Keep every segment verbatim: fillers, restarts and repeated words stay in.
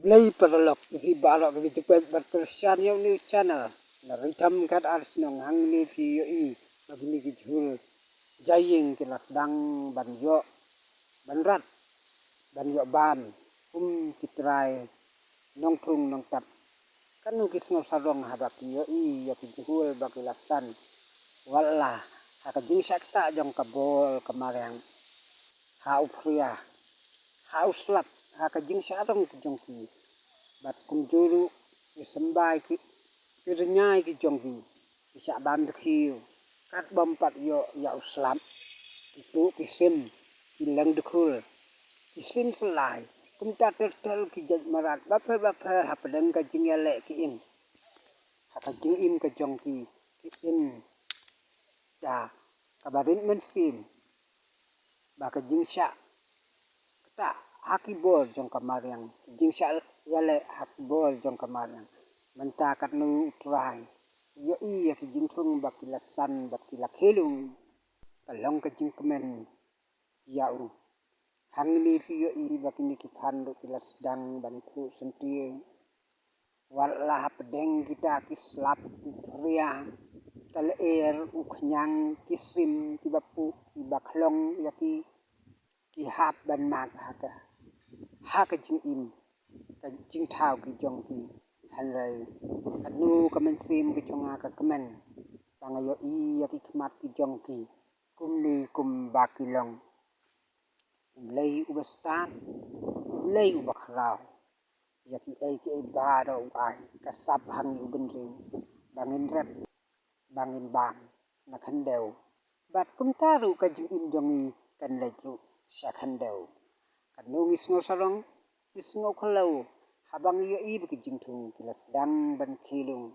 Khublei paralok ïa phi baroh kiba ju peit bad kyrshan ïa u new channel. Na Ri Tham Khatar Shnong, hangne phi ïohi ba kine ki jhur jaïing ki la sdang ban ïoh ban rat ban ïoh bam kum ki trai nongthung nongtep. Katno ki sngew sarong haba ki ïohi ïa ki jhur ba ki la san, wat la ha ka jingshah ktah jong ka bor ka mariang, ha u phria, ha u slap, ha ka jingshah rong ki jong ki. Bad kumjuh ruh ki symbai ki, ki rynïai ki jong ki, ki shah bam dkhiew kat bym pat ïoh ïa u slap. Ki tuh ki sim, ki leng dkhul, ki sim slai, kumta ter ter ki jait mrad bapher bapher hapdeng ka jingïaleh ki im. Ha ka jingim ka jong ki, ki im da kaba rit mynsiem ba ka jingshah ktah ha ki bor jong ka mariang, ka jingshah ïaleh ha ki bor jong ka mariang. Mynta katno u trai ïohi ïa ki jingthung ba ki la san bad ki la khie lung, ka long ka jingkmen ïa u. Hangne phi ïohi ba kine ki phan ruh ki la sdang ban khuh syntiew. Wat la hapdeng kita ki slap, ki phria, ka lyer, u khñiang, ki sim kiba puh, kiba khlong ïa ki, ki hap ban mad ha ka, ha ka jingim, ka jingthaw ki jong ki. Hynrei katno ka mynsiem ka jong nga ka kmen ba nga ïohi ïa ki khmat ki jong ki kumne kumba ki long. U Blei uba stad, U Blei uba khraw, ïa kiei kiei baroh u ai ka sap ha ngi u bynriew, ba ngin rep, ba ngin bam na khyndew. Bad kumta ruh ka jingim jong ngi kan leit ruh sha khyndew. Katno ngi sngew sarong, ngi sngew khlaw haba ngi ïohi ba ki jingthung ki la sdang ban khie lung,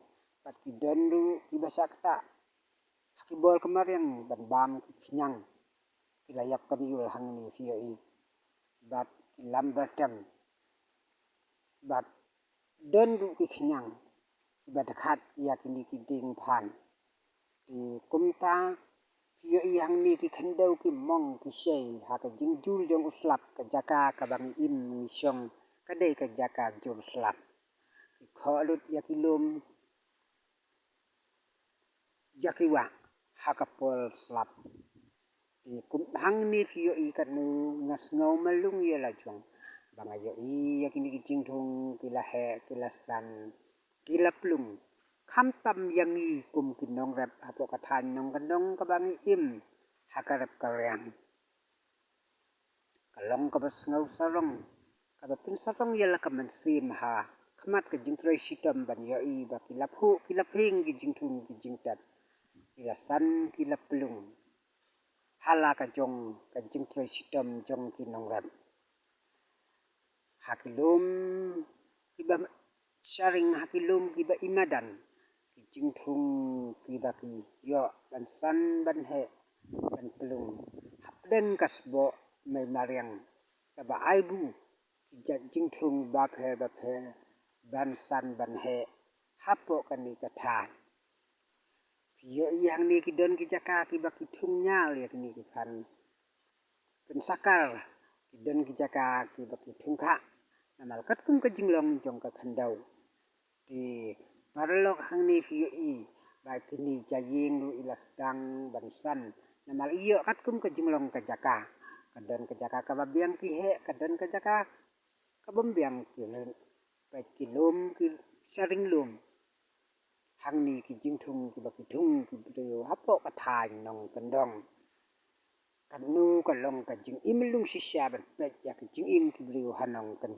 bad ki don ruh kiba shah ktah ha ki bor ka mariang ban bam ki khñiang. Ki la ïap kan ïul hangne phi ïohi, bad ki lam byrtem, bad don ruh ki khñiang kiba dkhat ïa kine ki dieng phan. Te kumta phi ïohi hangne ki khyndew ki mong ki shei ha ka jingjur jong u slap, ka jaka kaba ngi im ngi shong ka dei ka jaka jur slap. Ki khoh lut ïa ki lum, ïa ki wah ha ka por slap. Te kum hangne phi ïohi katno nga sngew malung ïa la jong ba nga ïohi ïa kine ki jingthung ki la heh, ki la san, ki la plung. Khamtam ïa ngi kum ki nongrep hapoh ka thaiñ nongkyndong kaba ngi im ha ka rep ka riang. Ka long kaba sngew sarong, kaba pynsarong ïa la ka mynsiem ha khmat ka jingtrei shitom ban ïohi ba ki la phuh, ki la phieng ki jingthung ki jingtep, ki la san, ki la plung ha la ka jong ka jingtrei shitom jong ki nongrep. Ha ki lum kiba sharing, ha ki lum kiba i madan, ki jingthung kiba ki ïoh ban san, ban heh, ban plung hapdeng ka sboh mei mariang kaba ai buh ki jait jingthung bapher bapher ban san ban heh hapoh kane ka thaiñ. Phi ïohi hangne ki don ki jaka kiba ki thung ñial ïa kine ki phan pynsakar, ki don ki jaka kiba ki thung khah namar katkum ka jinglong jong ka khyndew. Te paralok, hangne phi ïohi ba kine ki jaïing ruh i la sdang ban san namar i ïoh katkum ka jinglong ka jaka. Ka don ka jaka kaba biang ki heh, ka don ka jaka ka bym biang ki rit. Peit ki lum ki sharing lum. Hangne ki jingthung kiba ki thung ki briew hapoh ka thaiñ nongkyndong. Katno ka long ka jingim lung shisha ban peit ïa ka jingim ki briew ha nongkyndong.